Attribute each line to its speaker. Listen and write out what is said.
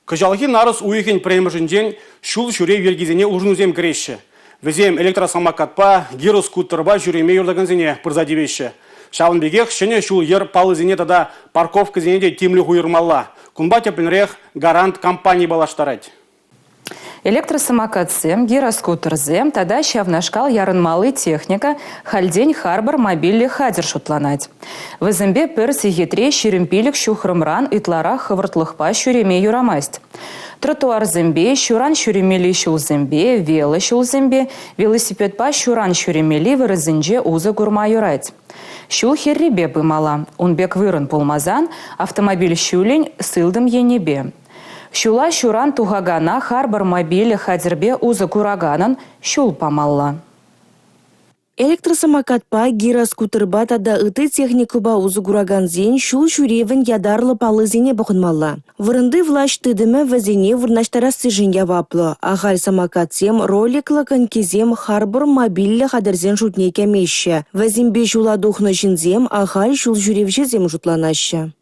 Speaker 1: Кӑҫалхи нарӑс уйӑхӗн пӗрремӗшӗнчен ҫул ҫӳрев йӗркисене улшӑнусем кӗреҫҫӗ. Вӗсем электроsamокатпа, гироскутерпа ҫӳреме юратакансене пырса тивеҫҫӗ. Ҫавӑн пекех ҫӗнӗ ҫул-йӗр паллисене тата парковкӑсене те тимлӗх уйӑрмалла. Кунпа тӗплӗнрех «Гарант» компани паллаштарать.
Speaker 2: Электросамокатсем, гироскутерсем тата ҫавнашкал ярӑнмалли техника хальтен харпӑр мобильлӗ хатӗр шутланать. Вӗсемпе пӗр сехетре 25 ҫухрӑмран ытларах хӑвӑртлӑхпа ҫӳреме юрамасть. Тротуарсемпе, ҫуран ҫӳремелли ҫулсемпе, велоҫулсемпе, велосипедпа ҫуран ҫӳремелли вырӑнсенче усӑ курма юрать. Ҫул хӗррипе пымалла. Ун пек вырӑн пулмасан автомобиль ҫулӗн сылтӑм енӗпе. Ҫула ҫуран тухакана харпӑр мобильлӗ хатӗрпе усӑ кураканӑн ҫул памалла.
Speaker 3: Электросамокатпа, гироскутерпа тата ытти техникӑпа усӑ куракансен ҫул ҫӳревӗн ятарлӑ паллисене пӑхӑнмалла. Вырӑнти влаҫ тытӑмӗ вӗсене вырнаҫтарассишӗн яваплӑ. Ахаль самокатсем, роликлӑ конькисем харпӑр мобильлӗ хатӗрсен шутне кӗмеҫҫӗ. Вӗсемпе ҫула тухнӑ ҫынсем ахаль ҫул ҫӳревҫӗсем шутланаҫҫӗ.